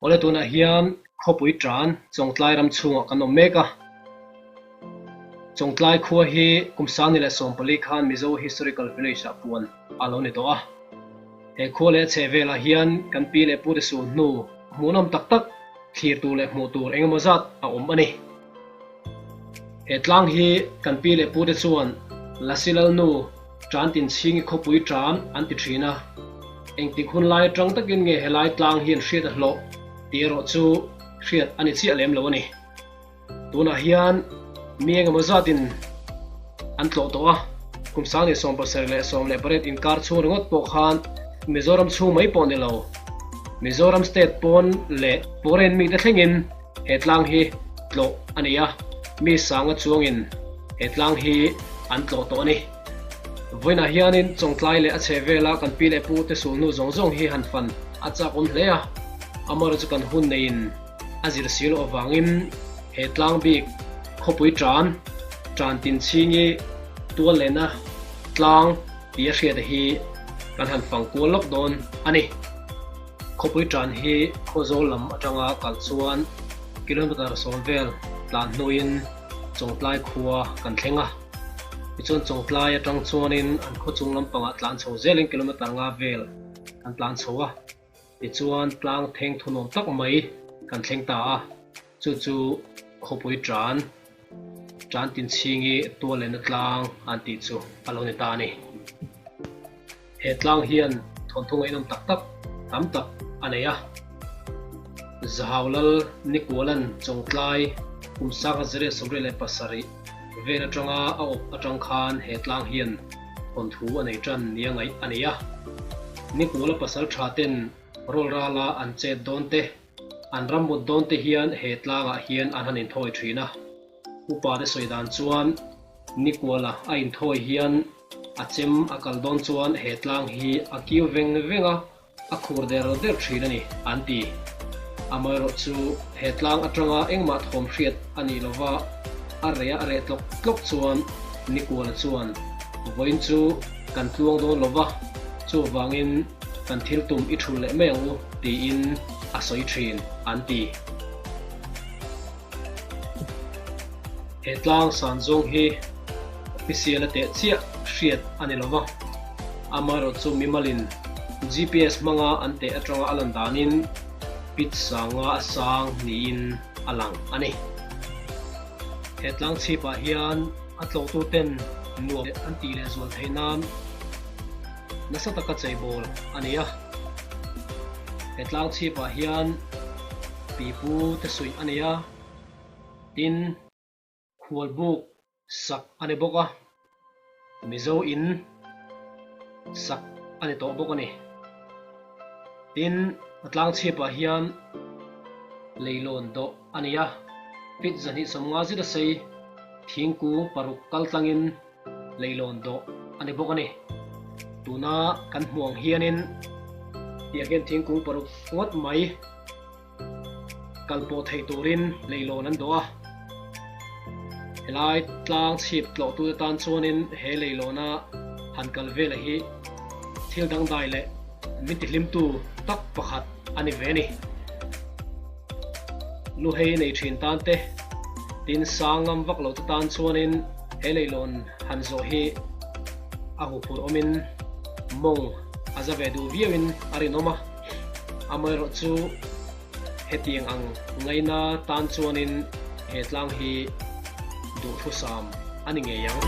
Awle tunah hian khawpui tan Chawngtlai ram chhungah kan awm mek a. Chawngtlai khua hi kum sangni leh 14 khan Mizo Historical Village ah puan a lo ni tawh a. He khua leh a chhehvelah hian kan pi leh pute sul hnu hmuhnawm tak tak thlir tur leh hmuh tur engemaw zat a awm a ni. He tlang hi kan pi leh pute chuan Lasi Lalnu Tan Tinchhingi khawpui tan an ti thin a. Engtik hun lai atang takin nge helai tlang hian hriat a hlawh tih erawh chu hriat a ni chiah lem lo a ni. Tunah hian mi engemaw zatin an tlawh tawh a, kum 2017 leh 18 inkar chhung ringawt pawh khan Mizoram chhung mai pawh ni lo, Mizoram state pawn leh foreign mite thlengin he tlang hi tlawh a ni a, mi sanga chuangin he tlang hi an tlawh tawh a ni. Vawiinah hianin Chawngtlai leh a chhehvela kan pi leh pute sulhnu zawng zawng hi han fan a chak awm hle a, amaherawhchu chu kan hun neiin a zir si loh avangin he tlang bik khawpui tan, tan Tinchhingi tual lehna tlang tih a hriata hi kan han fang kual lawk dawn a ni. Khawpui tan hi Khawzawl lam atanga kal chuan kilometre 10 vel tlan hnuin Chawngtlai khua kan thleng a. Tichuan Chawngtlai atang chuanin an khaw chung lampangah tlan chho zelin kilometre nga vel kan tlan chho a. Tichuan tlang theng thunawm tak mai kan thleng ta a, chu chu khawpui tan, tan Tinchhingi tual lehna tlang an tih chu a lo ni ta a ni. He tlang hian thawnthu ngaihnawm tak tak tam tak a nei a. Zahau Lal Nikualan Chawngtlai kum 1987 vel atanga a awp atang khan he tlang hian thawnthu a nei tan nia ngaih a ni a. Nikuala pasal tha ten rawl rala an chet dawn te, an ram mut dawn te hian he tlangah hian an han inthawi thin a. Upa te sawi dan chuan Nikuala a inthawi hian a chem a kal dawn chuan he tlang hi a kiu veng veng a, a khur der der thin a ni, an ti. Amaherawh chu he tlang atanga engmah thawm hriat a nih lova, a reh a reh tlawk tlawk chuan Nikuala chuan vawiin chu kan tluang dawn lova, chuvangin kan thil tum i thulh leh mai ang u tiin a sawi thin, an ti. He tlang san zawng hi official a teh chiah hriat a ni lova, amaherawh chu mimalin GPS hmanga an teh atanga a lan danin pit sanga a sang niin a lang a ni. He tlang chhipah hian a tlawhtuten nuam an tih leh zual theih nan nasa taka cheibawl a ni a. He tlang chhipah hian pipu te suih a ni a. Tin, khualbuk sak a ni bawk a, Mizo in sak a ni tawh bawk a ni. Tin, a tlang chhipah hian leilawn dawh a ni a, feet 250 zet a sei thingkung paruk kal tlangin leilawn dawh a ni bawk a ni. Tuna kan hmuh ang hianin tiang hian thingkung paruk ngawt mai Kal pawh theih turin leilawn an dawh a, helai tlang chhip tlawhtute tan chuanin he leilawna han kal vela hi thil dangdai leh min tihlimtu tak pakhat a ni ve a ni. Luhei nei thin tan te, tin sang ngam vak lo te tan chuanin he leilawn han zawh hi a huphurh awmin mawng a za ve duh viauin a rinawm a. Amaherawh chu hetiang ang ngaina tan chuanin he tlang hi duhthusam a ni ngei ang.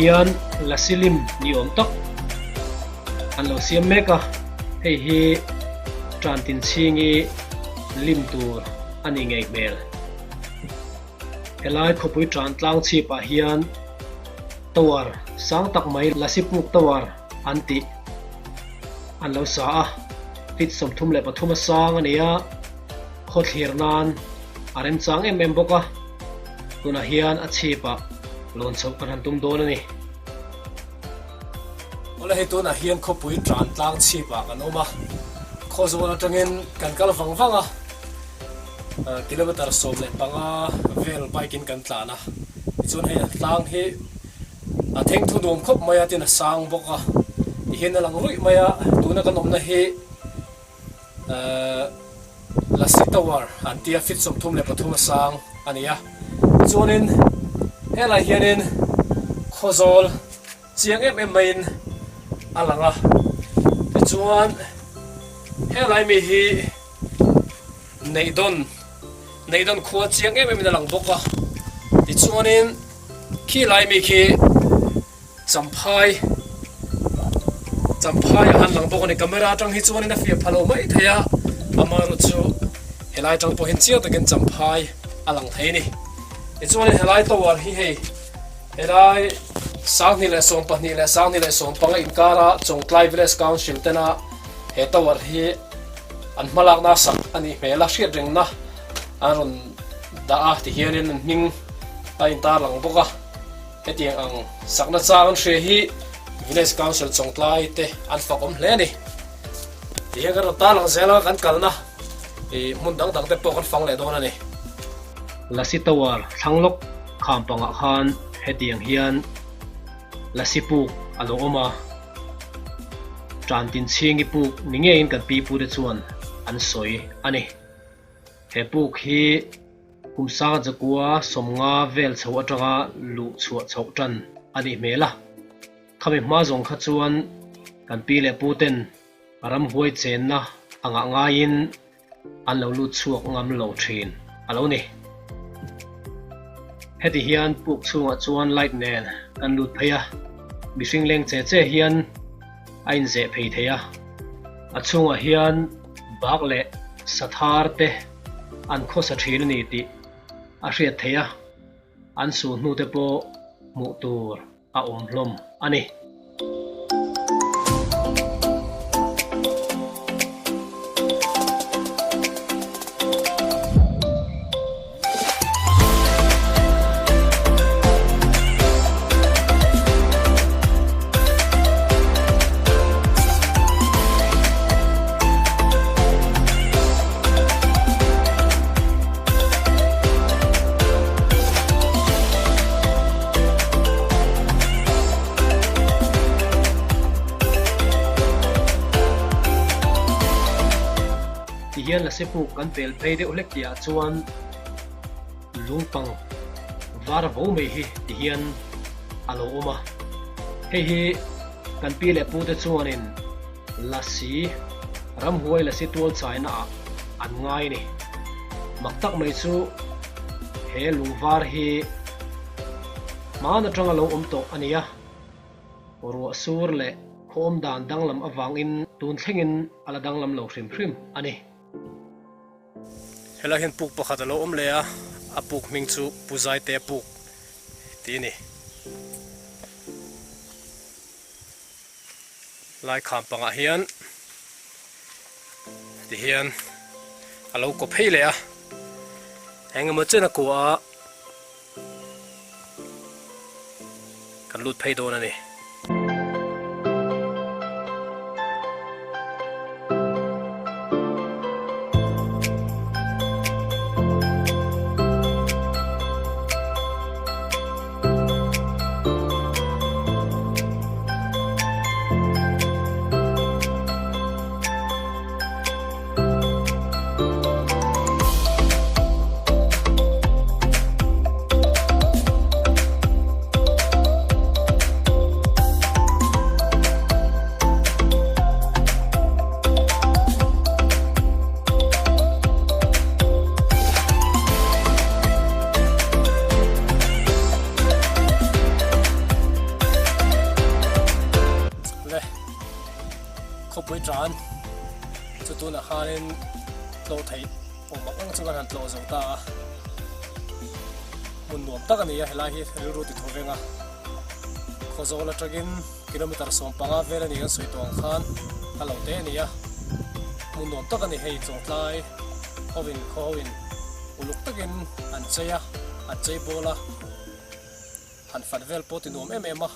hian lasi lim ni awm tak an lo siam mek a, hei hi Tantin chhingi lim tur a nih ngei hmel. Helai khawpui tan tlang chhipah hian tower sang tak mai Lasi Puk Tower an tih an lo sa a, feet 33 a sang a ni a, khawthlir nan a remchang em em bawk a, tunah hian a chhipah lawn chhoh kan han tum dawn a ni. Awle hei tunah hian khawpui tan tlang chhipah kan awm a, khawzawl atangin kan kal vang vang a. Kilometre 15 vel bike in kan tlan a, tichuan hei a tlang hi a theng thu nuam khawp mai a tin a sang bawk a, tihian a lang ruih mai a, tuna kan awmna hi Lasi Tower an tia feet 33 a sang a ni a, chuanin helai hianin Khawzawl chiang em em maiin a lang a, tichuan helai mi hi. Neihdawn, Neihdawn khua chiang em em in a lang bawk a, tichuanin khi lai mi khi Champhai, Champhai a han lang bawk a ni, camera atang hi chuanin a fiah pha lo mai thei a, amaherawh chu helai atang pawh hian chiang takin Champhai a lang thei a ni. Tichuanin helai tower hi hei helai 2012 leh 2015 inkara Chawngtlai Village Council tena he tower hi An hmalakna sak a nih hmel a, hriat rengna an rawn dah a ti hianin an hming a intar lang bawk a. Hetiang ang sakna chang an hria hi Village Council Chawngtlai te an fak awm hle a ni. Ti hian kan rawn tar lang zel a, kan kalna ih hmun dang dang te pawh kan fang leh dawn a ni. Lasi Tower thlang lawk kham pangah khan hetiang hian Lasi puk a lo awm a. Tan tin chhingi puk ni ngeiin kan pi pute chuan an sawi a ni. He puk hi kum sanga zakua 50 vel chho atanga luh chhuah chhoh tan a nih hmel a. Khami hma zawng kha chuan kan pi leh puten ramhuai chenna angah ngaiin an lo lut chhuak ngam lo thin a lo ni. Heti hian puk chhungah chuan light nen kan lut phei a, mihring leng che che hian a inzeh phei thei a. A chhungah hian bak leh sathar te an khawsa thin a ni tih a hriat theih a, an suh hnu te pawh hmuh tur a awm hlawm a ni. Tihian Lasepuk kan pel phei deuh hlek tihah chuan lungpang var vo mai hi tihian a lo awm a. Hei hi kan pi leh pute chuanin Lasi, ramhuai lasi tual chaina ah an ngai a ni. Mak tak mai chu he lungvar hi hmaan atanga lo awm tawh a ni a, ruah sur leh khaw awm dan danglam avangin tun thlengin a la danglam lo hrim hrim a ni. Helai hian puk pakhat a lo awm leh a, a puk hming chu Pu Zaite puk tih a ni. Lai kham pangah hian tihian a lo kaw phei leh a, eng emaw chen a kua a, kan lut phei dawn a ni. Le, khawpui tan chu tunah khanin tlawh theih awm ang ang chu kan han tlawh zo ta a, hmun nuam tak a ni a, helai hi rilru ti thaw veng a, Khawzawl atangin kilometer 15 vel a ni kan sawi tawh ang khan a lo te a ni a, hmun nuam tak a ni hei Chawngtlai hovin khaw hovin uluk takin an chei a, an chei bawl a, han fat vel pawh ti nuam em em a.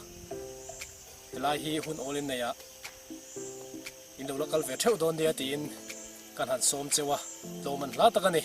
Helai hi hun awl in nei a, in lo la kal ve theuh dawn nia tiin kan han sawm cheu a, tlawm an hla tak a ni.